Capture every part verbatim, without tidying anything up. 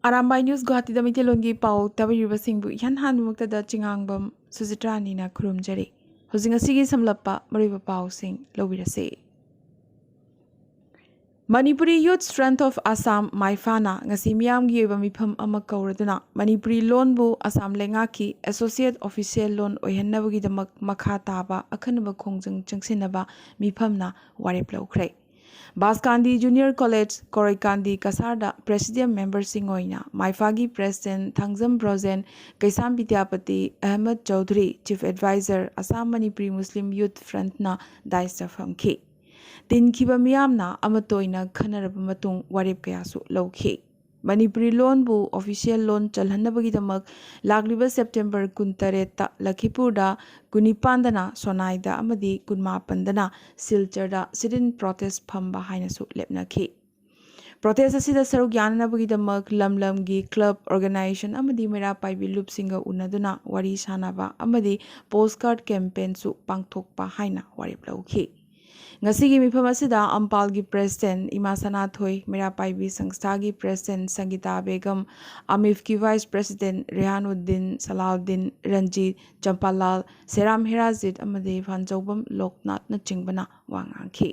Arambai news ꯒꯨꯋꯥꯍꯥꯇꯤꯗ ꯃꯩꯇꯩꯂꯣꯟꯒꯤ ꯄꯥꯎ ꯇꯥꯕꯤꯔꯤꯕꯁꯤꯡꯕꯨ ꯏꯍꯥꯟ ꯍꯥꯟꯕꯃꯛꯇꯗ ꯆꯤꯉꯥꯡꯕꯝ ꯁꯨꯖꯤꯇ꯭ꯔꯥꯅꯤꯅ ꯈꯨꯔꯨꯝꯖꯔꯤ꯫ ꯍꯧꯖꯤꯛ ꯉꯁꯤꯒꯤ ꯁꯝꯂꯞꯄ ꯃꯔꯨꯑꯣꯏꯕ ꯄꯥꯎꯁꯤꯡ ꯂꯧꯕꯤꯔꯁꯤ꯫ Manipuri Youth Front of Assam, ꯃꯥꯏꯐꯥꯅ ꯉꯁꯤ ꯃꯤꯌꯥꯝꯒꯤ ꯑꯣꯏꯕ ꯃꯤꯐꯝ ꯑꯃ ꯀꯧꯔꯗꯨꯅ ꯃꯅꯤꯄꯨꯔꯤ ꯂꯣꯟꯕꯨ ꯑꯁꯥꯝ ꯂꯩꯉꯥꯛꯀꯤ ꯑꯦꯁꯣꯁꯤꯌꯦꯠ ꯑꯣꯐꯤꯁꯤꯌꯦꯜ ꯂꯣꯟ ꯑꯣꯏꯍꯟꯅꯕꯒꯤꯗꯃꯛ ꯃꯈꯥ ꯇꯥꯕ ꯑꯈꯟꯅꯕ ꯈꯣꯡꯖꯪ ꯆꯪꯁꯤꯟꯅꯕ ꯃꯤꯐꯝꯅ ꯋꯥꯔꯦꯞ ꯂꯧꯈ꯭ꯔꯦ꯫ ꯕꯥꯁꯀꯥꯟꯗꯤ ꯖꯨꯅꯤꯌꯔ ꯀꯣꯂꯦꯖ, ꯀꯣꯔꯩꯀꯥꯟꯗꯤ ꯀꯁꯥꯔꯗ ꯄ꯭ꯔꯦꯁꯤꯗꯦꯟ ꯃꯦꯝꯕꯔꯁꯤꯡ ꯑꯣꯏꯅ ꯃꯥꯏꯐꯥꯒꯤ president Thangjam Brojen, Keisham Bidyapati, Ahmad Chowdhury, chief adviser, Assam Manipuri Muslim youth ꯐ꯭ꯔꯟꯠꯅ ꯗꯥꯏꯁꯇ ꯐꯝꯈꯤ꯫ ꯇꯤꯟꯈꯤꯕ ꯃꯤꯌꯥꯝꯅ ꯑꯃꯠꯇ ꯑꯣꯏꯅ ꯈꯟꯅꯔꯕ ꯃꯇꯨꯡ ꯋꯥꯔꯦꯞ ꯀꯌꯥꯁꯨ ꯂꯧꯈꯤ꯫ ꯃꯅꯤꯄꯨꯔꯤ ꯂꯣꯟꯕꯨ ꯑꯣꯐꯤꯁꯤꯌꯦꯜ ꯂꯣꯟ ꯆꯜꯍꯟꯅꯕꯒꯤꯗꯃꯛ ꯂꯥꯛꯂꯤꯕ ꯁꯦꯞꯇꯦꯝꯕꯔ ꯀꯨꯟꯇꯔꯦꯠꯇ ꯂꯈꯤꯄꯨꯔꯗ, ꯀꯨꯟꯅꯤꯄꯥꯟꯗꯅ ꯁꯣꯅꯥꯏꯗ ꯑꯃꯗꯤ ꯀꯨꯟꯃꯥꯄꯟꯗꯅ ꯁꯤꯜꯆꯔꯗ sit-in protest ꯐꯝꯕ ꯍꯥꯏꯅꯁꯨ ꯂꯦꯞꯅꯈꯤ꯫ ꯄ꯭ꯔꯣꯇꯦꯁ ꯑꯁꯤꯗ ꯁꯔꯨꯛ ꯌꯥꯅꯅꯕꯒꯤꯗꯃꯛ ꯂꯝ ꯂꯝꯒꯤ ꯀ꯭ꯂꯕ, ꯑꯣꯔꯒꯅꯥꯏꯖꯦꯁꯟ ꯑꯃꯗꯤ ꯃꯩꯔꯥ ꯄꯥꯏꯕꯤ ꯂꯨꯞꯁꯤꯡꯒ ꯎꯅꯗꯨꯅ ꯋꯥꯔꯤ ꯁꯥꯅꯕ ꯑꯃꯗꯤ ꯄꯣꯁ ꯀꯥꯔꯗ ꯀꯦꯝꯄꯦꯟꯁꯨ ꯄꯥꯡꯊꯣꯛꯄ ꯍꯥꯏꯅ ꯋꯥꯔꯦꯞ ꯂꯧꯈꯤ꯫ ꯉꯁꯤꯒꯤ ꯃꯤꯐꯝ ꯑꯁꯤꯗ ꯑꯝꯄꯥꯜꯒꯤ ꯄ꯭ꯔꯦꯁꯤꯗꯦꯟ ꯏꯃꯥ ꯁꯅꯥꯊꯣꯏ, ꯃꯩꯔꯥ ꯄꯥꯏꯕꯤ ꯁꯪꯁꯊꯥꯒꯤ ꯄ꯭ꯔꯦꯁꯤꯗꯦꯟ ꯁꯪꯒꯤꯇꯥ ꯕꯦꯒꯝ, ꯑꯃꯤꯐꯀꯤ ꯚꯥꯏꯁ ꯄ꯭ꯔꯦꯁꯤꯗꯦꯟ ꯔꯦꯍꯥꯟꯎꯗꯤꯟ, ꯁꯂꯥꯎꯗꯤꯟ, ꯔꯟꯖꯤꯠ, ꯆꯝꯄꯥꯂꯥꯜ, ꯁꯦꯔꯥꯝ ꯍꯦꯔꯥꯖꯤꯠ ꯑꯃꯗꯤ ꯐꯥꯟꯖꯧꯕꯝ ꯂꯣꯛꯅꯥꯊꯅꯆꯤꯡꯕꯅ ꯋꯥ ꯉꯥꯡꯈꯤ꯫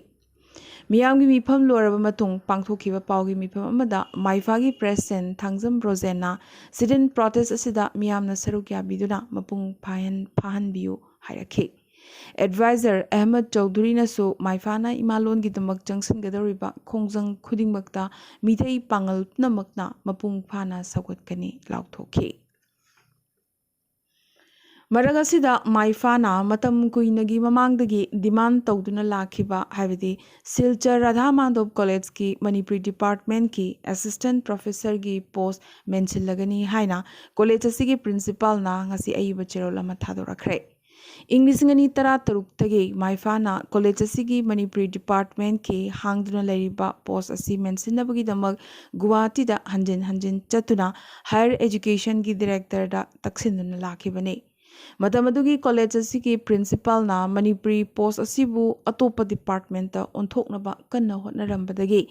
ꯃꯤꯌꯥꯝꯒꯤ ꯃꯤꯐꯝ ꯂꯣꯏꯔꯕ ꯃꯇꯨꯡ ꯄꯥꯡꯊꯣꯛꯈꯤꯕ ꯄꯥꯎꯒꯤ ꯃꯤꯐꯝ ꯑꯃꯗ ꯃꯥꯏꯐꯥꯒꯤ ꯄ꯭ꯔꯦꯁꯤꯗꯦꯟ ꯊꯥꯡꯖꯝ ꯕ꯭ꯔꯣꯖꯦꯟꯅ sit-in protest ꯑꯁꯤꯗ ꯃꯤꯌꯥꯝꯅ ꯁꯔꯨꯛ ꯌꯥꯕꯤꯗꯨꯅ ꯃꯄꯨꯡ ꯐꯥꯍꯟ-, ꯐꯥꯍꯟꯕꯤꯌꯨ ꯍꯥꯏꯔꯛꯈꯤ꯫ ꯑꯦꯗꯚꯥꯏꯖꯔ ꯑꯍꯃꯗ ꯆꯧꯙꯨꯔꯤꯅꯁꯨ ꯃꯥꯏꯐꯥꯅ ꯏꯃꯥꯂꯣꯟꯒꯤꯗꯃꯛ ꯆꯪꯁꯤꯟꯒꯗꯧꯔꯤꯕ ꯈꯣꯡꯖꯪ ꯈꯨꯗꯤꯡꯃꯛꯇ ꯃꯤꯇꯩ ꯄꯥꯉꯜ ꯄꯨꯝꯅꯃꯛꯅ ꯃꯄꯨꯡ ꯐꯥꯅ ꯁꯧꯒꯠꯀꯅꯤ ꯂꯥꯎꯊꯣꯛꯈꯤ꯫ ꯃꯔꯛ ꯑꯁꯤꯗ ꯃꯥꯏꯐꯥꯅ ꯃꯇꯝ ꯀꯨꯏꯅꯒꯤ ꯃꯃꯥꯡꯗꯒꯤ ꯗꯤꯃꯥꯟ ꯇꯧꯗꯨꯅ ꯂꯥꯛꯈꯤꯕ, ꯍꯥꯏꯕꯗꯤ ꯁꯤꯜꯆꯔ ꯔꯥꯙꯥ ꯃꯥꯙꯕ ꯀꯣꯂꯦꯖꯀꯤ ꯃꯅꯤꯄꯨꯔꯤ ꯗꯤꯄꯥꯔꯠꯃꯦꯟꯠꯀꯤ ꯑꯦꯁꯤꯁꯇꯦꯟꯠ ꯄ꯭ꯔꯣꯐꯦꯁꯔꯒꯤ ꯄꯣꯁꯠ ꯃꯦꯟꯁꯤꯜꯂꯒꯅꯤ ꯍꯥꯏꯅ ꯀꯣꯂꯦꯖ ꯑꯁꯤꯒꯤ ꯄ꯭ꯔꯤꯟꯁꯤꯄꯥꯜꯅ ꯉꯁꯤ ꯑꯏꯕ ꯆꯦꯔꯣꯜ ꯑꯃ ꯊꯥꯗꯣꯔꯛꯈ꯭ꯔꯦ꯫ ꯏꯪ ꯂꯤꯁꯤꯡ ꯑꯅꯤ ꯇꯔꯥꯇꯔꯨꯛꯇꯒꯤ ꯃꯥꯏꯐꯥꯅ ꯀꯣꯂꯦꯖ ꯑꯁꯤꯒꯤ ꯃꯅꯤꯄꯨꯔꯤ ꯗꯤꯄꯥꯔꯠꯃꯦꯟꯠꯀꯤ ꯍꯥꯡꯗꯨꯅ ꯂꯩꯔꯤꯕ ꯄꯣꯁꯠ ꯑꯁꯤ ꯃꯦꯟꯁꯤꯟꯅꯕꯒꯤꯗꯃꯛ ꯒꯨꯋꯥꯍꯥꯇꯤꯗ ꯍꯟꯖꯤꯟ ꯍꯟꯖꯤꯟ ꯆꯠꯇꯨꯅ ꯍꯥꯌꯔ ꯑꯦꯖꯨꯀꯦꯁꯟꯒꯤ ꯗꯤꯔꯦꯛꯇꯔꯗ ꯇꯛꯁꯤꯟꯗꯨꯅ ꯂꯥꯛꯈꯤꯕꯅꯤ꯫ ꯃꯇꯝ ꯑꯗꯨꯒꯤ ꯀꯣꯂꯦꯖ ꯑꯁꯤꯒꯤ ꯄ꯭ꯔꯤꯟꯁꯤꯄꯥꯜꯅ ꯃꯅꯤꯄꯨꯔꯤ ꯄꯣꯁ ꯑꯁꯤꯕꯨ ꯑꯇꯣꯞꯄ ꯗꯤꯄꯥꯔꯠꯃꯦꯟꯇ ꯑꯣꯟꯊꯣꯛꯅꯕ ꯀꯟꯅ ꯍꯣꯠꯅꯔꯝꯕꯗꯒꯤ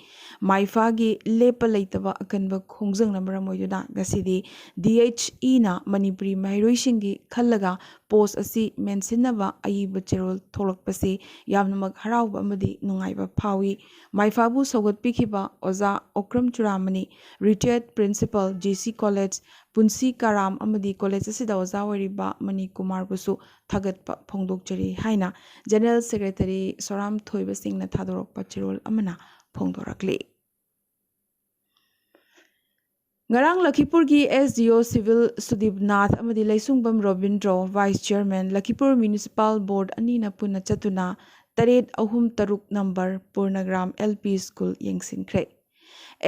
ꯃꯥꯏꯐꯥꯒꯤ ꯂꯦꯞꯄ ꯂꯩꯇꯕ ꯑꯀꯟꯕ ꯈꯣꯡꯖꯪꯅ ꯃꯔꯝ ꯑꯣꯏꯗꯨꯅ ꯉꯁꯤꯗꯤ ꯗꯤ ꯑꯩꯆ ꯏꯅ ꯃꯅꯤꯄꯨꯔꯤ ꯃꯍꯩꯔꯣꯏꯁꯤꯡꯒꯤ ꯈꯜꯂꯒ ꯄꯣꯁ ꯑꯁꯤ ꯃꯦꯟꯁꯤꯟꯅꯕ ꯑꯏꯕ ꯆꯦꯔꯣꯜ ꯊꯣꯛꯂꯛꯄꯁꯤ ꯌꯥꯝꯅꯃꯛ ꯍꯔꯥꯎꯕ ꯑꯃꯗꯤ ꯅꯨꯡꯉꯥꯏꯕ ꯐꯥꯎꯏ꯫ ꯃꯥꯏꯐꯥꯕꯨ ꯁꯧꯒꯠꯄꯤꯈꯤꯕ ꯑꯣꯖꯥ Okram Churamani, retired principal G C college, ꯄꯨꯟꯁꯤ ꯀꯥꯔꯥꯝ ꯑꯃꯗꯤ ꯀꯣꯂꯦꯖ ꯑꯁꯤꯗ ꯑꯣꯖꯥ ꯑꯣꯏꯔꯤꯕ ꯃꯅꯤ ꯀꯨꯃꯥꯔꯕꯨꯁꯨ ꯊꯥꯒꯠꯄ ꯐꯣꯡꯗꯣꯛꯆꯔꯤ ꯍꯥꯏꯅ ꯖꯦꯅꯔꯦꯜ ꯁꯦꯀ꯭ꯔꯦꯇꯔꯤ ꯁꯣꯔꯥꯝ ꯊꯣꯏꯕ ꯁꯤꯡꯅ ꯊꯥꯗꯣꯔꯛꯄ ꯆꯦꯔꯣꯜ ꯑꯃꯅ ꯐꯣꯡꯗꯣꯔꯛꯂꯤ꯫ ꯉꯔꯥꯡ ꯂꯈꯤꯄꯨꯔꯒꯤ ꯑꯦꯁ ꯗꯤ ꯑꯣ ꯁꯤꯚꯤꯜ ꯁꯨꯗꯤꯞ ꯅꯥꯊ ꯑꯃꯗꯤ Leishangbam Robindro, vice chairman, Lakhipur municipal board ꯑꯅꯤꯅ ꯄꯨꯟꯅ ꯆꯠꯇꯨꯅ ꯇꯔꯦꯠ ꯑꯍꯨꯝ ꯇꯔꯨꯛ number Purnagram L P school ꯌꯦꯡꯁꯤꯟꯈ꯭ꯔꯦ꯫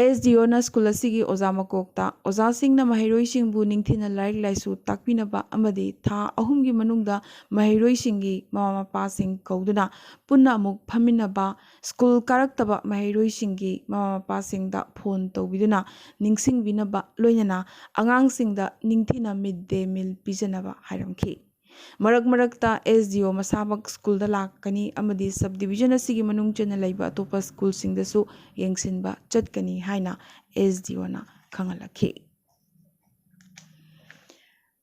ꯑꯦꯁ ꯗꯤ ꯑꯣꯅ ꯁ꯭ꯀꯨꯜ ꯑꯁꯤꯒꯤ ꯑꯣꯖꯥ ꯃꯀꯣꯛꯇ ꯑꯣꯖꯥꯁꯤꯡꯅ ꯃꯍꯩꯔꯣꯏꯁꯤꯡꯕꯨ ꯅꯤꯡꯊꯤꯅ ꯂꯥꯏꯔꯤꯛ ꯂꯥꯏꯁꯨ ꯇꯥꯛꯄꯤꯅꯕ ꯑꯃꯗꯤ ꯊꯥ ꯑꯍꯨꯝꯒꯤ ꯃꯅꯨꯡꯗ ꯃꯍꯩꯔꯣꯏꯁꯤꯡꯒꯤ ꯃꯃꯥ ꯃꯄꯥꯁꯤꯡ ꯀꯧꯗꯨꯅ ꯄꯨꯟꯅ ꯑꯃꯨꯛ ꯐꯝꯃꯤꯟꯅꯕ, ꯁ꯭ꯀꯨꯜ ꯀꯥꯔꯛꯇꯕ ꯃꯍꯩꯔꯣꯏꯁꯤꯡꯒꯤ ꯃꯃꯥ ꯃꯄꯥꯁꯤꯡꯗ ꯐꯣꯟ ꯇꯧꯕꯤꯗꯨꯅ ꯅꯤꯡꯁꯤꯡꯕꯤꯅꯕ, ꯂꯣꯏꯅꯅ ꯑꯉꯥꯡꯁꯤꯡꯗ ꯅꯤꯡꯊꯤꯅ ꯃꯤꯗ ꯗꯦ ꯃꯤꯜ ꯄꯤꯖꯅꯕ ꯍꯥꯏꯔꯝꯈꯤ꯫ ꯃꯔꯛ ꯃꯔꯛꯇ ꯑꯦꯁ ꯗꯤ ꯑꯣ ꯃꯁꯥꯃꯛ ꯁ꯭ꯀꯨꯜꯗ ꯂꯥꯛꯀꯅꯤ ꯑꯃꯗꯤ ꯁꯕ ꯗꯤꯕꯤꯖꯟ ꯑꯁꯤꯒꯤ ꯃꯅꯨꯡ ꯆꯟꯅ ꯂꯩꯕ ꯑꯇꯣꯞꯄ ꯁ꯭ꯀꯨꯜꯁꯤꯡꯗꯁꯨ ꯌꯦꯡꯁꯤꯟꯕ ꯆꯠꯀꯅꯤ ꯍꯥꯏꯅ ꯑꯦꯁ ꯗꯤ ꯑꯣꯅ ꯈꯪꯍꯜꯂꯛꯈꯤ꯫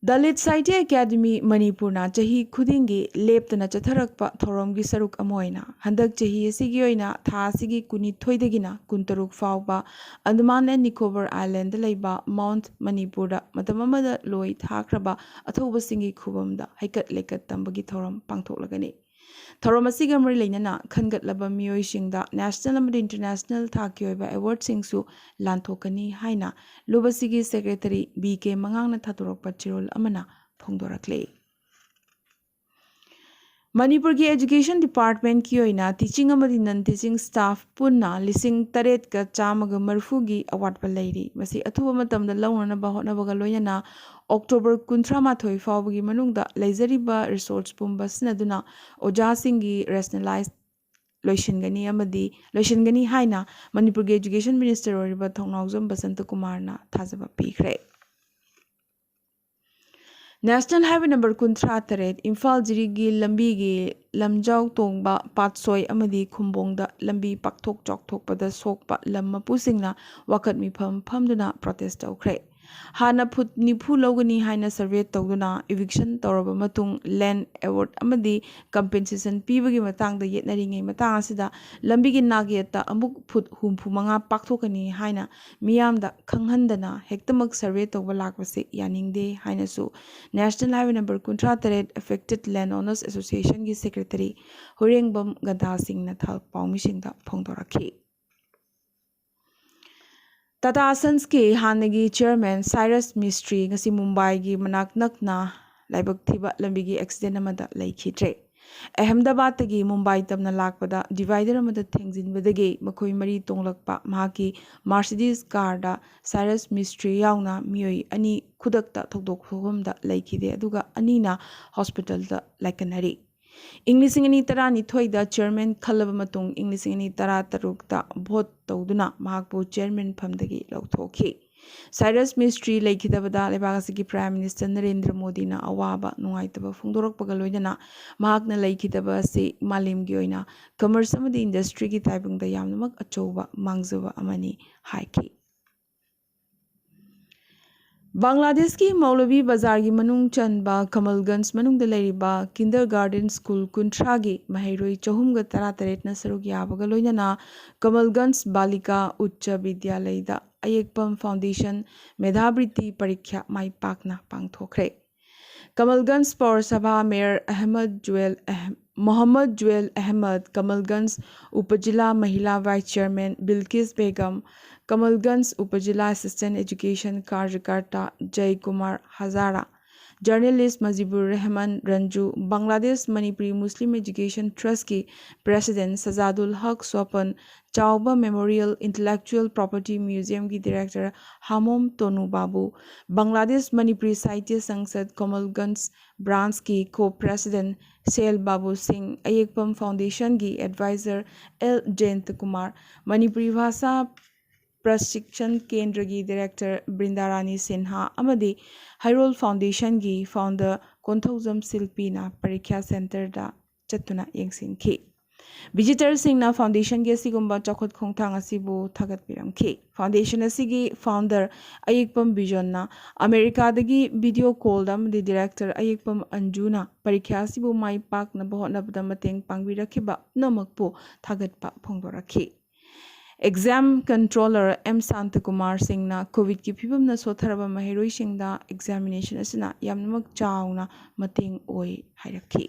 ꯗꯂꯤꯠ ꯁꯥꯍꯤꯇ꯭ꯌ ꯑꯦꯀꯥꯗꯃꯤ ꯃꯅꯤꯄꯨꯔꯅ ꯆꯍꯤ ꯈꯨꯗꯤꯡꯒꯤ ꯂꯦꯞꯇꯅ ꯆꯠꯊꯔꯛꯄ ꯊꯧꯔꯝꯒꯤ ꯁꯔꯨꯛ ꯑꯃ ꯑꯣꯏꯅ ꯍꯟꯗꯛ ꯆꯍꯤ ꯑꯁꯤꯒꯤ ꯑꯣꯏꯅ ꯊꯥ ꯑꯁꯤꯒꯤ ꯀꯨꯟꯅꯤꯊꯣꯏꯗꯒꯤꯅ ꯀꯨꯟꯇꯔꯨꯛ ꯐꯥꯎꯕ ꯑꯟꯗꯃꯥꯟ ꯑꯦꯟ ꯅꯤꯀꯣꯕꯔ ꯑꯥꯏꯂꯦꯟꯗ ꯂꯩꯕ ꯃꯥꯎꯟꯠ ꯃꯅꯤꯄꯨꯔꯗ ꯃꯇꯝ ꯑꯃꯗ ꯂꯣꯏ ꯊꯥꯈ꯭ꯔꯕ ꯑꯊꯧꯕꯁꯤꯡꯒꯤ ꯈꯨꯕꯝꯗ ꯍꯩꯀꯠ ꯂꯩꯀꯠ ꯇꯝꯕꯒꯤ ꯊꯧꯔꯝ ꯄꯥꯡꯊꯣꯛꯂꯒꯅꯤ꯫ ꯊꯧꯔꯝ ꯑꯁꯤꯒ ꯃꯔꯤ ꯂꯩꯅꯅ ꯈꯟꯒꯠꯂꯕ ꯃꯤꯑꯣꯏꯁꯤꯡꯗ ꯅꯦꯁꯅꯦꯜ ꯑꯃꯗꯤ ꯏꯟꯇꯔꯅꯦꯁꯅꯦꯜ ꯊꯥꯛꯀꯤ ꯑꯣꯏꯕ ꯑꯦꯋꯥꯔꯗꯁꯤꯡꯁꯨ ꯂꯥꯟꯊꯣꯛꯀꯅꯤ ꯍꯥꯏꯅ ꯂꯨꯕꯁꯤꯒꯤ ꯁꯦꯀ꯭ꯔꯦꯇꯔꯤ ꯕꯤ ꯀꯦ ꯃꯉꯥꯡꯅ ꯊꯥꯗꯣꯔꯛꯄ ꯆꯦꯔꯣꯜ ꯑꯃꯅ ꯐꯣꯡꯗꯣꯔꯛꯂꯤ꯫ ꯃꯅꯤꯄꯨꯔꯒꯤ ꯑꯦꯖꯨꯀꯦꯁꯟ ꯗꯤꯄꯥꯔꯠꯃꯦꯟꯠꯀꯤ ꯑꯣꯏꯅ ꯇꯤꯆꯤꯡ ꯑꯃꯗꯤ ꯅꯟ ꯇꯤꯆꯤꯡ ꯁ꯭ꯇꯥꯐ ꯄꯨꯟꯅ ꯂꯤꯁꯤꯡ ꯇꯔꯦꯠꯀ ꯆꯥꯝꯃꯒ ꯃꯔꯤꯐꯨꯒꯤ ꯑꯋꯥꯠꯄ ꯂꯩꯔꯤ꯫ ꯃꯁꯤ ꯑꯊꯨꯕ ꯃꯇꯝꯗ ꯂꯧꯅꯅꯕ ꯍꯣꯠꯅꯕꯒ ꯂꯣꯏꯅꯅ ꯑꯣꯛꯇꯣꯕꯔ ꯀꯨꯟꯊ꯭ꯔꯥ ꯃꯥꯊꯣꯏ ꯐꯥꯎꯕꯒꯤ ꯃꯅꯨꯡꯗ ꯂꯩꯖꯔꯤꯕ ꯔꯤꯁꯣꯔꯁ ꯄꯨꯝꯕ ꯁꯤꯖꯤꯟꯅꯗꯨꯅ ꯑꯣꯖꯥꯁꯤꯡꯒꯤ ꯔꯦꯁꯅꯦꯂꯥꯏꯖ ꯂꯣꯏꯁꯤꯟꯒꯅꯤ ꯑꯃꯗꯤ ꯂꯣꯏꯁꯤꯟꯒꯅꯤ ꯍꯥꯏꯅ ꯃꯅꯤꯄꯨꯔꯒꯤ ꯑꯦꯖꯨꯀꯦꯁꯟ ꯃꯤꯅꯤꯁꯇꯔ ꯑꯣꯏꯔꯤꯕ ꯊꯧꯅꯥꯎꯖꯝ ꯕꯁꯟꯇ ꯀꯨꯃꯥꯔꯅ ꯊꯥꯖꯕ ꯄꯤꯈ꯭ꯔꯦ꯫ National Highway number ꯀꯨꯟꯊ꯭ꯔꯥ ꯇꯔꯦꯠ ꯏꯝꯐꯥꯜ ꯖꯤꯔꯤꯒꯤ ꯂꯝꯕꯤꯒꯤ ꯂꯝꯖꯥꯎ ꯇꯣꯡꯕ ꯄꯥꯠꯁꯣꯏ ꯑꯃꯗꯤ ꯈꯨꯝꯕꯣꯡꯗ ꯂꯝꯕꯤ ꯄꯥꯛꯊꯣꯛ ꯆꯥꯎꯊꯣꯛꯄꯗ ꯁꯣꯛꯄ ꯂꯝ ꯃꯄꯨꯁꯤꯡꯅ ꯋꯥꯀꯠ ꯃꯤꯐꯝ ꯐꯝꯗꯨꯅ protest ꯇꯧꯈ꯭ꯔꯦ꯫ ꯍꯥꯟꯅ ꯐꯨꯠ ꯅꯤꯐꯨ ꯂꯧꯒꯅꯤ ꯍꯥꯏꯅ survey ꯇꯧꯗꯨꯅ eviction ꯇꯧꯔꯕ ꯃꯇꯨꯡ land award ꯑꯃꯗꯤ compensation ꯄꯤꯕꯒꯤ ꯃꯇꯥꯡꯗ ꯌꯦꯠꯅꯔꯤꯉꯩ ꯃꯇꯥꯡ ꯑꯁꯤꯗ ꯂꯝꯕꯤꯒꯤ ꯅꯥꯛꯌꯦꯠꯇ ꯑꯃꯨꯛ ꯐꯨꯠ ꯍꯨꯝꯐꯨ ꯃꯉꯥ ꯄꯥꯛꯊꯣꯛꯀꯅꯤ ꯍꯥꯏꯅ ꯃꯤꯌꯥꯝꯗ ꯈꯪꯍꯟꯗꯅ ꯍꯦꯛꯇꯃꯛ survey ꯇꯧꯕ ꯂꯥꯛꯄꯁꯤ ꯌꯥꯅꯤꯡꯗꯦ ꯍꯥꯏꯅꯁꯨ National Highway number ꯀꯨꯟꯊ꯭ꯔꯥ ꯇꯔꯦꯠ Affected Landowners Associationꯒꯤ secretary ꯍꯨꯔꯦꯡꯕꯝ ꯒꯟꯗꯥ ꯁꯤꯡꯅ ꯊꯜ ꯄꯥꯎꯃꯤꯁꯤꯡꯗ ꯐꯣꯡꯗꯣꯔꯛꯈꯤ꯫ ꯇꯥꯇꯥ ꯁꯟꯁꯀꯤ ꯍꯥꯟꯅꯒꯤ chairman ꯁꯥꯏꯔꯁ ꯃꯤꯁꯇ꯭ꯔꯤ ꯉꯁꯤ ꯃꯨꯝꯕꯥꯏꯒꯤ ꯃꯅꯥꯛ ꯅꯛꯅ ꯂꯥꯏꯕꯛ ꯊꯤꯕ ꯂꯝꯕꯤꯒꯤ accident ꯑꯃꯗ ꯂꯩꯈꯤꯗ꯭ꯔꯦ꯫ ꯑꯍꯃꯗꯥꯕꯥꯗꯇꯒꯤ ꯃꯨꯝꯕꯥꯏ ꯇꯝꯅ ꯂꯥꯛꯄꯗ divider ꯑꯃꯗ ꯊꯦꯡꯖꯤꯟꯕꯗꯒꯤ ꯃꯈꯣꯏ ꯃꯔꯤ ꯇꯣꯡꯂꯛꯄ ꯃꯍꯥꯛꯀꯤ Mercedes carꯗ ꯁꯥꯏꯔꯁ ꯃꯤꯁꯇ꯭ꯔꯤ ꯌꯥꯎꯅ ꯃꯤꯑꯣꯏ ꯑꯅꯤ ꯈꯨꯗꯛꯇ ꯊꯧꯗꯣꯛ ꯊꯣꯛꯐꯝꯗ ꯂꯩꯈꯤꯗꯦ, ꯑꯗꯨꯒ ꯑꯅꯤꯅ hospitalꯗ ꯂꯥꯏꯀꯠꯅꯔꯤ꯫ ꯏꯪ ꯂꯤꯁꯤꯡ ꯑꯅꯤ ꯇꯔꯥꯅꯤꯊꯣꯏꯗ chairman ꯈꯜꯂꯕ ꯃꯇꯨꯡ, ꯏꯪ ꯂꯤꯁꯤꯡ ꯑꯅꯤ ꯇꯔꯥꯇꯔꯨꯛꯇ vote ꯇꯧꯗꯨꯅ ꯃꯍꯥꯛꯄꯨ chairman ꯐꯝꯗꯒꯤ ꯂꯧꯊꯣꯛꯈꯤ꯫ ꯁꯥꯏꯔꯁ ꯃꯤꯁꯇ꯭ꯔꯤ ꯂꯩꯈꯤꯗꯕꯗ ꯂꯩꯕꯥꯛ ꯑꯁꯤꯒꯤ Prime Minister ꯅꯔꯦꯟꯗ꯭ꯔ ꯃꯣꯗꯤꯅ ꯑꯋꯥꯕ ꯅꯨꯡꯉꯥꯏꯇꯕ ꯐꯣꯡꯗꯣꯔꯛꯄꯒ ꯂꯣꯏꯅꯅ ꯃꯍꯥꯛꯅ ꯂꯩꯈꯤꯗꯕ ꯑꯁꯤ ꯃꯥꯂꯦꯝꯒꯤ ꯑꯣꯏꯅ commerce ꯑꯃꯗꯤ industryꯒꯤ ꯇꯥꯏꯕꯪꯗ ꯌꯥꯝꯅꯃꯛ ꯑꯆꯧꯕ ꯃꯥꯡꯖꯕ ꯑꯃꯅꯤ ꯍꯥꯏꯈꯤ꯫ ꯕꯪꯒ꯭ꯂꯥꯗꯦꯁꯀꯤ ꯃꯧꯂꯚꯤ ꯕꯖꯥꯔꯒꯤ ꯃꯅꯨꯡ ꯆꯟꯕ ꯀꯃꯜꯒꯟꯖ ꯃꯅꯨꯡꯗ ꯂꯩꯔꯤꯕ kindergarten school ꯀꯨꯟꯊ꯭ꯔꯥꯒꯤ ꯃꯍꯩꯔꯣꯏ ꯆꯍꯨꯝꯒ ꯇꯔꯥꯇꯔꯦꯠꯅ ꯁꯔꯨꯛ ꯌꯥꯕꯒ ꯂꯣꯏꯅꯅ ꯀꯃꯜꯒꯟꯖ ꯕꯥꯂꯤꯀꯥ ꯎꯆ ꯕꯤꯗ꯭ꯌꯥꯂꯌꯗ ꯑꯌꯦꯛꯄꯝ Foundation ꯃꯦꯙꯥꯕ꯭ꯔꯤꯇꯤ ꯄꯔꯤꯈ꯭ꯌꯥ ꯃꯥꯏ ꯄꯥꯛꯅ ꯄꯥꯡꯊꯣꯛꯈ꯭ꯔꯦ꯫ ꯀꯃꯜꯒꯟꯖ ꯄꯧꯔꯁꯚꯥ ꯃꯦꯌꯔ ꯑꯍꯃꯗ ꯖꯨꯋꯦꯜ ꯑꯍ-, ꯃꯣꯍꯝꯃꯗ ꯖꯨꯋꯦꯜ ꯑꯍꯃꯗ, ꯀꯃꯜꯒꯟꯖ ꯎꯄꯖꯤꯂꯥ ꯃꯍꯤꯂꯥ vice chairman ꯕꯤꯜꯀꯤꯁ ꯕꯦꯒꯝ, ꯀꯃꯜꯒꯟꯖ ꯎꯄꯖꯤꯂꯥ assistant education ꯀꯥꯔꯖꯀꯔꯇꯥ Jayakumar Hazra, journalist Mujibur Rahman Ranju, Bangladesh Manipuri Muslim education trustꯀꯤ president ꯁꯖꯥꯗꯨꯜ ꯍꯛ ꯁ꯭ꯋꯥꯄꯟ, ꯆꯥꯎꯕ Memorial Intellectual Property Museumꯒꯤ director ꯍꯥꯃꯣꯝ ꯇꯣꯅꯨ ꯕꯥꯕꯨ, ꯕꯪꯒ꯭ꯂꯥꯗꯦꯁ ꯃꯅꯤꯄꯨꯔꯤ ꯁꯥꯍꯤꯇ꯭ꯌ ꯁꯪꯁꯗ ꯀꯃꯜꯒꯟꯖ branchꯀꯤ co-president ꯁꯦꯜ ꯕꯥꯕꯨ ꯁꯤꯡ, ꯑꯌꯦꯛꯄꯝ Foundationꯒꯤ advisor ꯑꯦꯜ ꯖꯌꯟꯇ ꯀꯨꯃꯥꯔ, ꯃꯅꯤꯄꯨꯔꯤ ꯚꯥꯁꯥ ꯄ꯭ꯔꯁꯤꯛꯁꯟ ꯀꯦꯟꯗ꯭ꯔꯒꯤ ꯗꯤꯔꯦꯛꯇꯔ ꯕ꯭ꯔꯤꯟꯗꯥꯔꯥꯅꯤ ꯁꯤꯟꯍꯥ ꯑꯃꯗꯤ ꯍꯩꯔꯣꯜ ꯐꯥꯎꯟꯗꯦꯁꯟꯒꯤ ꯐꯥꯎꯟꯗꯔ ꯀꯣꯟꯊꯧꯖꯝ ꯁꯤꯜꯄꯤꯅ ꯄꯔꯤꯈ꯭ꯌꯥ ꯁꯦꯟꯇꯔꯗ ꯆꯠꯇꯨꯅ ꯌꯦꯡꯁꯤꯟꯈꯤ꯫ ꯚꯤꯖꯤꯇꯔꯁꯤꯡꯅ ꯐꯥꯎꯟꯗꯦꯁꯟꯒꯤ ꯑꯁꯤꯒꯨꯝꯕ ꯆꯥꯎꯈꯠ ꯈꯣꯡꯊꯥꯡ ꯑꯁꯤꯕꯨ ꯊꯥꯒꯠꯄꯤꯔꯝꯈꯤ꯫ ꯐꯥꯎꯟꯗꯦꯁꯟ ꯑꯁꯤꯒꯤ ꯐꯥꯎꯟꯗꯔ ꯑꯌꯦꯛꯄꯝ ꯕꯤꯖꯣꯟꯅ ꯑꯃꯦꯔꯤꯀꯥꯗꯒꯤ ꯚꯤꯗꯤꯑꯣ ꯀꯣꯜꯗ ꯑꯃꯗꯤ ꯗꯤꯔꯦꯛꯇꯔ ꯑꯌꯦꯛꯄꯝ ꯑꯟꯖꯨꯅ ꯄꯔꯤꯈ꯭ꯌꯥ ꯑꯁꯤꯕꯨ ꯃꯥꯏ ꯄꯥꯛꯅꯕ ꯍꯣꯠꯅꯕꯗ ꯃꯇꯦꯡ ꯄꯥꯡꯕꯤꯔꯛꯈꯤꯕ ꯄꯨꯝꯅꯃꯛꯄꯨ ꯊꯥꯒꯠꯄ ꯐꯣꯡꯗꯣꯔꯛꯈꯤ꯫ ꯑꯦꯛꯖꯥꯝ ꯀꯟꯇ꯭ꯔꯣꯂꯔ ꯑꯦꯝ ꯁꯥꯟꯇꯀꯨꯃꯥꯔ ꯁꯤꯡꯅ ꯀꯣꯚꯤꯗꯀꯤ ꯐꯤꯕꯝꯅ ꯁꯣꯠꯊꯔꯕ ꯃꯍꯩꯔꯣꯏꯁꯤꯡꯗ ꯑꯦꯛꯖꯥꯃꯤꯅꯦꯁꯟ ꯑꯁꯤꯅ ꯌꯥꯝꯅꯃꯛ ꯆꯥꯎꯅ ꯃꯇꯦꯡ ꯑꯣꯏ ꯍꯥꯏꯔꯛꯈꯤ꯫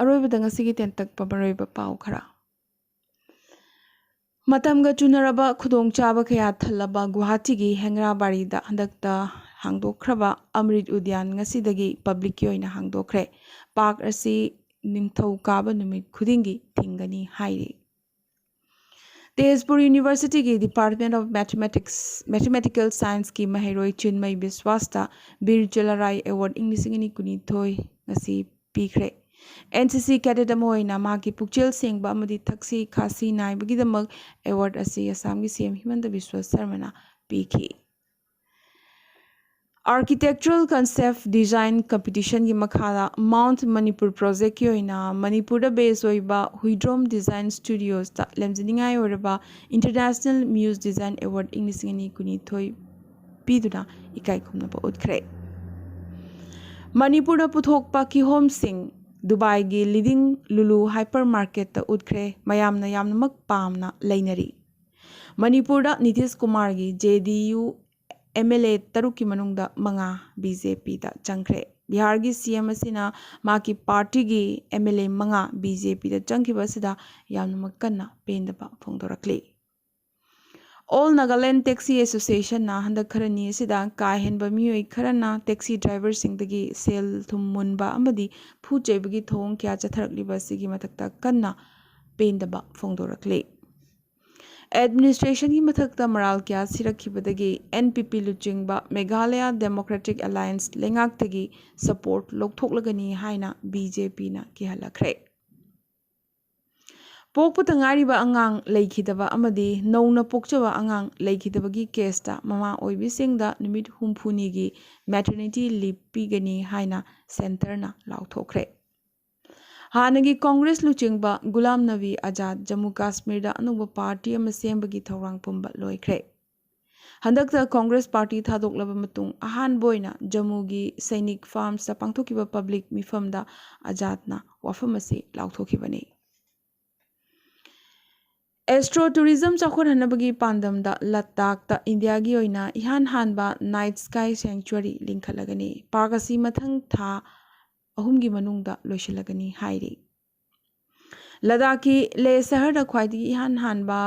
ꯑꯔꯣꯏꯕꯗ ꯉꯁꯤꯒꯤ ꯇꯦꯟꯇꯛꯄ ꯃꯔꯨꯑꯣꯏꯕ ꯄꯥꯎ ꯈꯔ꯫ ꯃꯇꯝꯒ ꯆꯨꯅꯔꯕ ꯈꯨꯗꯣꯡꯆꯥꯕ ꯀꯌꯥ ꯊꯜꯂꯕ ꯒꯨꯋꯥꯍꯥꯇꯤꯒꯤ ꯍꯦꯡꯔꯥꯕꯥꯔꯤꯗ ꯍꯟꯗꯛꯇ ꯍꯥꯡꯗꯣꯛꯈ꯭ꯔꯕ ꯑꯃ꯭ꯔꯤꯠ ꯎꯗ꯭ꯌꯥꯟ ꯉꯁꯤꯗꯒꯤ ꯄꯕ꯭ꯂꯤꯛꯀꯤ ꯑꯣꯏꯅ ꯍꯥꯡꯗꯣꯛꯈ꯭ꯔꯦ꯫ ꯄꯥꯔꯛ ꯑꯁꯤ ꯅꯤꯡꯊꯧꯀꯥꯕ ꯅꯨꯃꯤꯠ ꯈꯨꯗꯤꯡꯒꯤ ꯊꯤꯡꯒꯅꯤ ꯍꯥꯏꯔꯤ꯫ ꯇꯦꯖꯄꯨꯔ ꯌꯨꯅꯤꯚꯔꯁꯤꯇꯤꯒꯤ Department of Mathematics, Mathematical Scienceꯀꯤ ꯃꯍꯩꯔꯣꯏ ꯆꯤꯟꯃꯩ ꯕꯤꯁ꯭ꯋꯥꯁꯇ ꯕꯤꯔ ꯆꯂꯔꯥꯏ ꯑꯦꯋꯥꯔꯗ ꯏꯪ ꯂꯤꯁꯤꯡ ꯑꯅꯤ ꯀꯨꯟꯅꯤꯊꯣꯏ ꯉꯁꯤ ꯄꯤꯈ꯭ꯔꯦ꯫ ꯑꯦꯟ ꯁꯤ ꯁꯤ ꯀꯦꯗꯦꯠ ꯑꯃ ꯑꯣꯏꯅ ꯃꯍꯥꯛꯀꯤ ꯄꯨꯛꯆꯦꯜ ꯁꯦꯡꯕ ꯑꯃꯗꯤ ꯊꯛꯁꯤ ꯈꯥꯁꯤ ꯅꯥꯏꯕꯒꯤꯗꯃꯛ ꯑꯦꯋꯥꯔꯗ ꯑꯁꯤ ꯑꯁꯥꯝꯒꯤ ꯁꯤ ꯑꯦꯝ ꯍꯤꯃꯟꯇ ꯕꯤꯁ꯭ꯋ ꯁꯔꯃꯅ ꯄꯤꯈꯤ꯫ Architectural Concept Design Competitionꯒꯤ ꯃꯈꯥꯗ Mount Manipur Projectꯀꯤ ꯑꯣꯏꯅ ꯃꯅꯤꯄꯨꯔꯗ ꯕꯦꯁ ꯑꯣꯏꯕ ꯍꯨꯏꯗ꯭ꯔꯣꯝ ꯗꯤꯖꯥꯏꯟ ꯁ꯭ꯇꯨꯗꯤꯑꯣꯁꯇ ꯂꯦꯝꯖꯅꯤꯡꯉꯥꯏ ꯑꯣꯏꯔꯕ International Muse Design Award ꯏꯪ ꯂꯤꯁꯤꯡ ꯑꯅꯤ ꯀꯨꯟꯅꯤꯊꯣꯏ ꯄꯤꯗꯨꯅ ꯏꯀꯥꯏ ꯈꯨꯝꯅꯕ ꯎꯠꯈ꯭ꯔꯦ꯫ ꯃꯅꯤꯄꯨꯔꯗ ꯄꯨꯊꯣꯛꯄ ꯀꯤꯍꯣꯝꯁꯤꯡ ꯗꯨꯕꯥꯏꯒꯤ ꯂꯤꯗꯤꯡ ꯂꯨꯂꯨ ꯍꯥꯏꯄꯔ ꯃꯥꯔꯀꯦꯠꯇ ꯎꯠꯈ꯭ꯔꯦ꯫ ꯃꯌꯥꯝꯅ ꯌꯥꯝꯅꯃꯛ ꯄꯥꯝꯅ ꯂꯩꯅꯔꯤ꯫ ꯃꯅꯤꯄꯨꯔꯗ ꯅꯤꯇꯤꯁ ꯀꯨꯃꯥꯔꯒꯤ J D U M L A ꯇꯔꯨꯛꯀꯤ ꯃꯅꯨꯡꯗ ꯃꯉꯥ ꯕꯤ ꯖꯦ ꯄꯤꯗ ꯆꯪꯈ꯭ꯔꯦ꯫ ꯕꯤꯍꯥꯔꯒꯤ ꯁꯤ ꯑꯦꯝ ꯑꯁꯤꯅ ꯃꯍꯥꯛꯀꯤ ꯄꯥꯔꯇꯤꯒꯤ ꯑꯦꯝ ꯑꯦꯜ ꯑꯦ ꯃꯉꯥ ꯕꯤ ꯖꯦ ꯄꯤꯗ ꯆꯪꯈꯤꯕ ꯑꯁꯤꯗ ꯌꯥꯝꯅꯃꯛ ꯀꯟꯅ ꯄꯦꯟꯗꯕ ꯐꯣꯡꯗꯣꯔꯛꯂꯤ꯫ All Nagaland Taxi Associationꯅ ꯍꯟꯗꯛ ꯈꯔꯅꯤ ꯑꯁꯤꯗ ꯀꯥ ꯍꯦꯟꯕ ꯃꯤꯑꯣꯏ ꯈꯔꯅ ꯇꯦꯛꯁꯤ ꯗ꯭ꯔꯥꯏꯚꯔꯁꯤꯡꯗꯒꯤ ꯁꯦꯜ ꯊꯨꯝ ꯃꯨꯟꯕ ꯑꯃꯗꯤ ꯐꯨ ꯆꯩꯕꯒꯤ ꯊꯧꯑꯣꯡ ꯀꯌꯥ ꯆꯠꯊꯔꯛꯂꯤꯕ ꯑꯁꯤꯒꯤ ꯃꯊꯛꯇ ꯀꯟꯅ ꯄꯦꯟꯗꯕ ꯐꯣꯡꯗꯣꯔꯛꯂꯤ꯫ ꯑꯦꯗꯃꯤꯅꯤꯁꯇ꯭ꯔꯦꯁꯟꯒꯤ ꯃꯊꯛꯇ ꯃꯔꯥꯜ ꯀꯌꯥ ꯁꯤꯔꯛꯈꯤꯕꯗꯒꯤ ꯑꯦꯟ ꯄꯤ ꯄꯤ ꯂꯨꯆꯤꯡꯕ ꯃꯦꯘꯥꯂꯌꯥ ꯗꯦꯃꯣꯀ꯭ꯔꯦꯇꯤꯛ ꯑꯦꯂꯥꯌꯟꯁ ꯂꯩꯉꯥꯛꯇꯒꯤ ꯁꯄꯣꯔꯠ ꯂꯧꯊꯣꯛꯂꯒꯅꯤ ꯍꯥꯏꯅ ꯕꯤ ꯖꯦ ꯄꯤꯅ ꯀꯤꯍꯜꯂꯛꯈ꯭ꯔꯦ꯫ ꯄꯣꯛꯄꯇ ꯉꯥꯏꯔꯤꯕ ꯑꯉꯥꯡ ꯂꯩꯈꯤꯗꯕ ꯑꯃꯗꯤ ꯅꯧꯅ ꯄꯣꯛꯆꯕ ꯑꯉꯥꯡ ꯂꯩꯈꯤꯗꯕꯒꯤ ꯀꯦꯁꯇ ꯃꯃꯥ ꯑꯣꯏꯕꯤꯁꯤꯡꯗ ꯅꯨꯃꯤꯠ ꯍꯨꯝꯐꯨꯅꯤꯒꯤ ꯃꯦꯇꯔꯅꯤꯇꯤ ꯂꯤꯞ ꯄꯤꯒꯅꯤ ꯍꯥꯏꯅ ꯁꯦꯟꯇꯔꯅ ꯂꯥꯎꯊꯣꯛꯈ꯭ꯔꯦ꯫ ꯍꯥꯟꯅꯒꯤ ꯀꯣꯡꯒ꯭ꯔꯦꯁ ꯂꯨꯆꯤꯡꯕ ꯒꯨꯂꯥꯝ ꯅꯕꯤ ꯑꯖꯥꯗ ꯖꯝꯃꯨ ꯀꯥꯁꯃꯤꯔꯗ ꯑꯅꯧꯕ ꯄꯥꯔꯇꯤ ꯑꯃ ꯁꯦꯝꯕꯒꯤ ꯊꯧꯔꯥꯡ ꯄꯨꯝꯕ ꯂꯣꯏꯈ꯭ꯔꯦ꯫ ꯍꯟꯗꯛꯇ ꯀꯣꯡꯒ꯭ꯔꯦꯁ ꯄꯥꯔꯇꯤ ꯊꯥꯗꯣꯛꯂꯕ ꯃꯇꯨꯡ ꯑꯍꯥꯟꯕ ꯑꯣꯏꯅ ꯖꯝꯃꯨꯒꯤ ꯁꯩꯅꯤꯛ ꯐꯥꯔꯝꯁꯇ ꯄꯥꯡꯊꯣꯛꯈꯤꯕ ꯄꯕ꯭ꯂꯤꯛ ꯃꯤꯐꯝꯗ ꯑꯖꯥꯗꯅ ꯋꯥꯐꯝ ꯑꯁꯤ ꯂꯥꯎꯊꯣꯛꯈꯤꯕꯅꯤ꯫ ꯑꯦꯁꯇ꯭ꯔꯣ ꯇꯨꯔꯤꯖꯝ ꯆꯥꯎꯈꯠꯍꯟꯅꯕꯒꯤ ꯄꯥꯟꯗꯝꯗ ꯂꯗꯥꯈꯇ ꯏꯟꯗꯤꯌꯥꯒꯤ ꯑꯣꯏꯅ ꯏꯍꯥꯟ ꯍꯥꯟꯕ ꯅꯥꯏꯠ ꯁ꯭ꯀꯥꯏ ꯁꯦꯡꯆꯨꯋꯔꯤ ꯂꯤꯡꯈꯠꯂꯒꯅꯤ꯫ ꯄꯥꯔꯛ ꯑꯁꯤ ꯃꯊꯪ ꯊꯥ ꯑꯍꯨꯝꯒꯤ ꯃꯅꯨꯡꯗ ꯂꯣꯏꯁꯤꯜꯂꯒꯅꯤ ꯍꯥꯏꯔꯤ꯫ ꯂꯗꯥꯈꯀꯤ ꯂꯦ ꯁꯍꯔꯗ ꯈ꯭ꯋꯥꯏꯗꯒꯤ ꯏꯍꯥꯟ ꯍꯥꯟꯕ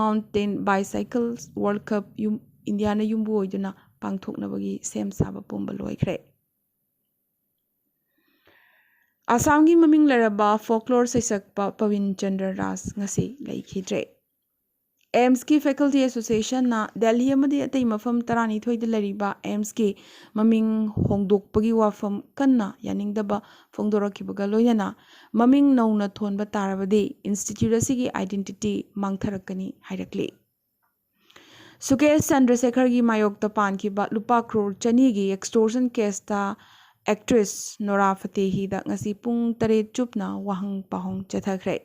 ꯃꯥꯎꯟꯇꯦꯟ ꯕꯥꯏꯁꯥꯏꯀꯜ ꯋꯥꯔꯜ ꯀꯞ ꯌꯨꯝ ꯏꯟꯗꯤꯌꯥꯅ ꯌꯨꯝꯕꯨ ꯑꯣꯏꯗꯨꯅ ꯄꯥꯡꯊꯣꯛꯅꯕꯒꯤ ꯁꯦꯝ ꯁꯥꯕ ꯄꯨꯝꯕ ꯂꯣꯏꯈ꯭ꯔꯦ꯫ ꯑꯁꯥꯝꯒꯤ ꯃꯃꯤꯡ ꯂꯩꯔꯕ ꯐꯣꯛꯂꯣꯔ ꯁꯩꯁꯛꯄ ꯄꯋꯤꯟ ꯆꯟꯗ꯭ꯔ ꯔꯥꯖ ꯉꯁꯤ ꯂꯩꯈꯤꯗ꯭ꯔꯦ꯫ ꯑꯦꯝꯁꯀꯤ ꯐꯦꯀꯜꯇꯤ ꯑꯦꯁꯣꯁꯤꯌꯦꯁꯟꯅ ꯗꯦꯜꯍꯤ ꯑꯃꯗꯤ ꯑꯇꯩ ꯃꯐꯝ ꯇꯔꯥꯅꯤꯊꯣꯏꯗ ꯂꯩꯔꯤꯕ ꯑꯦꯝꯁꯀꯤ ꯃꯃꯤꯡ ꯍꯣꯡꯗꯣꯛꯄꯒꯤ ꯋꯥꯐꯝ ꯀꯟꯅ ꯌꯥꯅꯤꯡꯗꯕ ꯐꯣꯡꯗꯣꯔꯛꯈꯤꯕꯒ ꯂꯣꯏꯅꯅ ꯃꯃꯤꯡ ꯅꯧꯅ ꯊꯣꯟꯕ ꯇꯥꯔꯕꯗꯤ ꯏꯟꯁꯇꯤꯇ꯭ꯌꯨꯠ ꯑꯁꯤꯒꯤ ꯑꯥꯏꯗꯦꯟꯇꯤꯇꯤ ꯃꯥꯡꯊꯔꯛꯀꯅꯤ ꯍꯥꯏꯔꯛꯂꯤ꯫ ꯁꯨꯀꯦꯁ ꯆꯟꯗ꯭ꯔꯁꯦꯈꯔꯒꯤ ꯃꯥꯌꯣꯛꯇ ꯄꯥꯟꯈꯤꯕ ꯂꯨꯄꯥ ꯀ꯭ꯔꯣꯔ ꯆꯅꯤꯒꯤ ꯑꯦꯛꯁꯇꯣꯔꯁꯟ ꯀꯦꯁꯇ ꯑꯦꯛꯇ꯭ꯔꯦꯁ ꯅꯣꯔꯥ ꯐꯇꯦꯍꯤꯗ ꯉꯁꯤ ꯄꯨꯡ ꯇꯔꯦꯠ ꯆꯨꯞꯅ ꯋꯥꯍꯪ ꯄꯥꯎꯍꯪ ꯆꯠꯊꯈ꯭ꯔꯦ꯫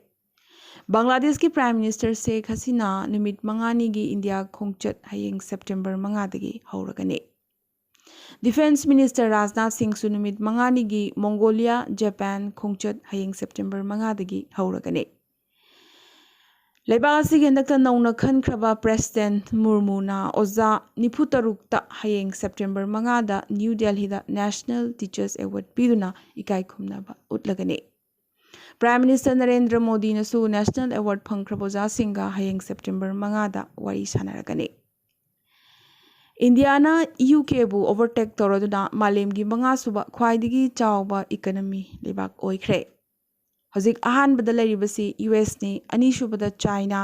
ꯕꯪꯒ꯭ꯂꯥꯗꯦꯁꯀꯤ ꯄ꯭ꯔꯥꯏꯝ ꯃꯤꯅꯤꯁꯇꯔ ꯁꯦꯈ ꯍꯁꯤꯅꯥ ꯅꯨꯃꯤꯠ ꯃꯉꯥꯅꯤꯒꯤ ꯏꯟꯗꯤꯌꯥ ꯈꯣꯡꯆꯠ ꯍꯌꯦꯡ ꯁꯦꯞꯇꯦꯝꯕꯔ ꯃꯉꯥꯗꯒꯤ ꯍꯧꯔꯒꯅꯤ꯫ ꯗꯤꯐꯦꯟꯁ ꯃꯤꯅꯤꯁꯇꯔ ꯔꯥꯖꯅꯥꯊ ꯁꯤꯡꯁꯨ ꯅꯨꯃꯤꯠ ꯃꯉꯥꯅꯤꯒꯤ ꯃꯣꯡꯒꯣꯂꯤꯌꯥ, ꯖꯄꯥꯟ ꯈꯣꯡꯆꯠ ꯍꯌꯦꯡ ꯁꯦꯞꯇꯦꯝꯕꯔ ꯃꯉꯥꯗꯒꯤ ꯍꯧꯔꯒꯅꯤ꯫ ꯂꯩꯕꯥꯛ ꯑꯁꯤꯒꯤ ꯍꯟꯗꯛꯇ ꯅꯧꯅ ꯈꯟꯈ꯭ꯔꯕ ꯄ꯭ꯔꯦꯁꯤꯗꯦꯟꯠ ꯃꯨꯔꯃꯨꯅ ꯑꯣꯖꯥ ꯅꯤꯐꯨ ꯇꯔꯨꯛꯇ ꯍꯌꯦꯡ ꯁꯦꯞꯇꯦꯝꯕꯔ ꯃꯉꯥꯗ ꯅ꯭ꯌꯨ ꯗꯦꯜꯍꯤꯗ ꯅꯦꯁꯅꯦꯜ ꯇꯤꯆꯔꯁ ꯑꯦꯋꯥꯔꯗ ꯄꯤꯗꯨꯅ ꯏꯀꯥꯏ ꯈꯨꯝꯅꯕ ꯎꯠꯂꯒꯅꯤ꯫ ꯄ꯭ꯔꯥꯏꯝ ꯃꯤꯅꯤꯁꯇꯔ ꯅꯔꯦꯟꯗ꯭ꯔ ꯃꯣꯗꯤꯅꯁꯨ ꯅꯦꯁꯅꯦꯜ ꯑꯦꯋꯥꯔꯗ ꯐꯪꯈ꯭ꯔꯕ ꯑꯣꯖꯥꯁꯤꯡꯒ ꯍꯌꯦꯡ ꯁꯦꯞꯇꯦꯝꯕꯔ ꯃꯉꯥꯗ ꯋꯥꯔꯤ ꯁꯥꯟꯅꯔꯒꯅꯤ꯫ ꯏꯟꯗꯤꯌꯥꯅ ꯌꯨ ꯀꯦꯕꯨ ꯑꯣꯚꯔꯇꯦꯛ ꯇꯧꯔꯗꯨꯅ ꯃꯥꯂꯦꯝꯒꯤ ꯃꯉꯥꯁꯨꯕ ꯈ꯭ꯋꯥꯏꯗꯒꯤ ꯆꯥꯎꯕ ꯏꯀꯅꯃꯤ ꯂꯩꯕꯥꯛ ꯑꯣꯏꯈ꯭ꯔꯦ꯫ ꯍꯧꯖꯤꯛ ꯑꯍꯥꯟꯕꯗ ꯂꯩꯔꯤꯕꯁꯤ ꯌꯨ ꯑꯦꯁꯅꯤ, ꯑꯅꯤꯁꯨꯕꯗ ꯆꯥꯏꯅꯥ,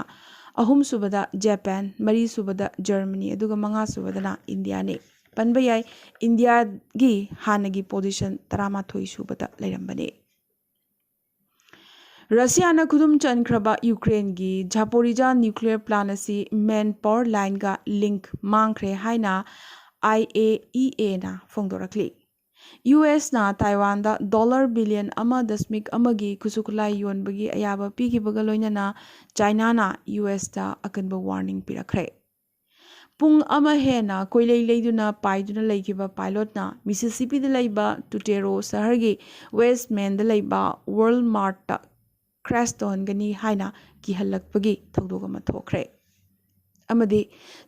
ꯑꯍꯨꯝꯁꯨꯕꯗ ꯖꯄꯥꯟ, ꯃꯔꯤꯁꯨꯕꯗ ꯖꯔꯃꯅꯤ, ꯑꯗꯨꯒ ꯃꯉꯥꯁꯨꯕꯗꯅ ꯏꯟꯗꯤꯌꯥꯅꯤ꯫ ꯄꯟꯕ ꯌꯥꯏ, ꯏꯟꯗꯤꯌꯥꯒꯤ ꯍꯥꯟꯅꯒꯤ ꯄꯣꯖꯤꯁꯟ ꯇꯔꯥꯃꯥꯊꯣꯏ ꯁꯨꯕꯗ ꯂꯩꯔꯝꯕꯅꯤ꯫ ꯔꯁꯤꯌꯥꯅ ꯈꯨꯗꯨꯝ ꯆꯟꯈ꯭ꯔꯕ ꯌꯨꯀ꯭ꯔꯦꯟꯒꯤ ꯖꯥꯄꯣꯔꯤꯖꯥ ꯅ꯭ꯌꯨꯀ꯭ꯂꯤꯌꯔ ꯄ꯭ꯂꯥꯟ ꯑꯁꯤ ꯃꯦꯟ ꯄꯥꯋꯔ ꯂꯥꯏꯟꯒ ꯂꯤꯡꯛ ꯃꯥꯡꯈ꯭ꯔꯦ ꯍꯥꯏꯅ IAEAꯅ ꯐꯣꯡꯗꯣꯔꯛꯂꯤ꯫ USꯅ ꯇꯥꯏꯋꯥꯟꯗ ꯗꯣꯂꯔ ꯕꯤꯂꯤꯌꯟ ꯑꯃ ꯗꯁꯃꯤꯛ ꯑꯃꯒꯤ ꯈꯨꯠꯁꯨ ꯈꯨꯠꯂꯥꯏ ꯌꯣꯟꯕꯒꯤ ꯑꯌꯥꯕ ꯄꯤꯈꯤꯕꯒ ꯂꯣꯏꯅꯅ ꯆꯥꯏꯅꯥꯅ USꯇ ꯑꯀꯟꯕ ꯋꯥꯔꯅꯤꯡ ꯄꯤꯔꯛꯈ꯭ꯔꯦ꯫ ꯄꯨꯡ ꯑꯃ ꯍꯦꯟꯅ ꯀꯣꯏꯂꯩ ꯂꯩꯗꯨꯅ ꯄꯥꯏꯗꯨꯅ ꯂꯩꯈꯤꯕ ꯄꯥꯏꯂꯣꯠꯅ ꯃꯤꯁꯤꯁꯤꯄꯤꯗ ꯂꯩꯕ ꯇꯨꯇꯦꯔꯣ ꯁꯍꯔꯒꯤ ꯋꯦꯁꯃꯦꯟꯗ ꯂꯩꯕ ꯋꯥꯔꯜ ꯃꯥꯔꯠꯇ ꯀ꯭ꯔꯦꯁ ꯇꯧꯍꯟꯒꯅꯤ ꯍꯥꯏꯅ ꯀꯤꯍꯜꯂꯛꯄꯒꯤ ꯊꯧꯗꯣꯛ ꯑꯃ ꯊꯣꯛꯈ꯭ꯔꯦ꯫ ꯑꯃꯗꯤ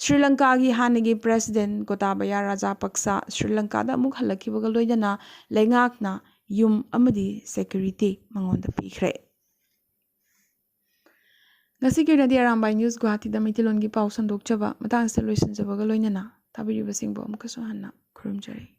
ꯁ꯭ꯔꯤ ꯂꯪꯀꯥꯒꯤ ꯍꯥꯟꯅꯒꯤ ꯄ꯭ꯔꯦꯁꯤꯗꯦꯟ ꯒꯣꯇꯥꯕꯌꯥ ꯔꯥꯖꯥꯄꯛꯁꯥ ꯁ꯭ꯔꯤ ꯂꯪꯀꯥꯗ ꯑꯃꯨꯛ ꯍꯜꯂꯛꯈꯤꯕꯒ ꯂꯣꯏꯅꯅ ꯂꯩꯉꯥꯛꯅ ꯌꯨꯝ ꯑꯃꯗꯤ ꯁꯦꯀ꯭ꯌꯨꯔꯤꯇꯤ ꯃꯉꯣꯟꯗ ꯄꯤꯈ꯭ꯔꯦ꯫ ꯉꯁꯤꯒꯤ ꯑꯣꯏꯅꯗꯤ ꯑꯔꯥꯝꯕꯥꯏ ꯅ꯭ꯌꯨꯁ ꯒꯨꯋꯥꯍꯥꯇꯤꯗ ꯃꯩꯇꯩꯂꯣꯟꯒꯤ ꯄꯥꯎ ꯁꯟꯗꯣꯛꯆꯕ ꯃꯇꯥꯡꯁꯤꯗ ꯂꯣꯏꯁꯤꯟꯖꯕꯒ ꯂꯣꯏꯅꯅ ꯇꯥꯕꯤꯔꯤꯕꯁꯤꯡꯕꯨ ꯑꯃꯨꯛꯀꯁꯨ ꯍꯟꯅ ꯈꯨꯔꯨꯝꯖꯔꯤ꯫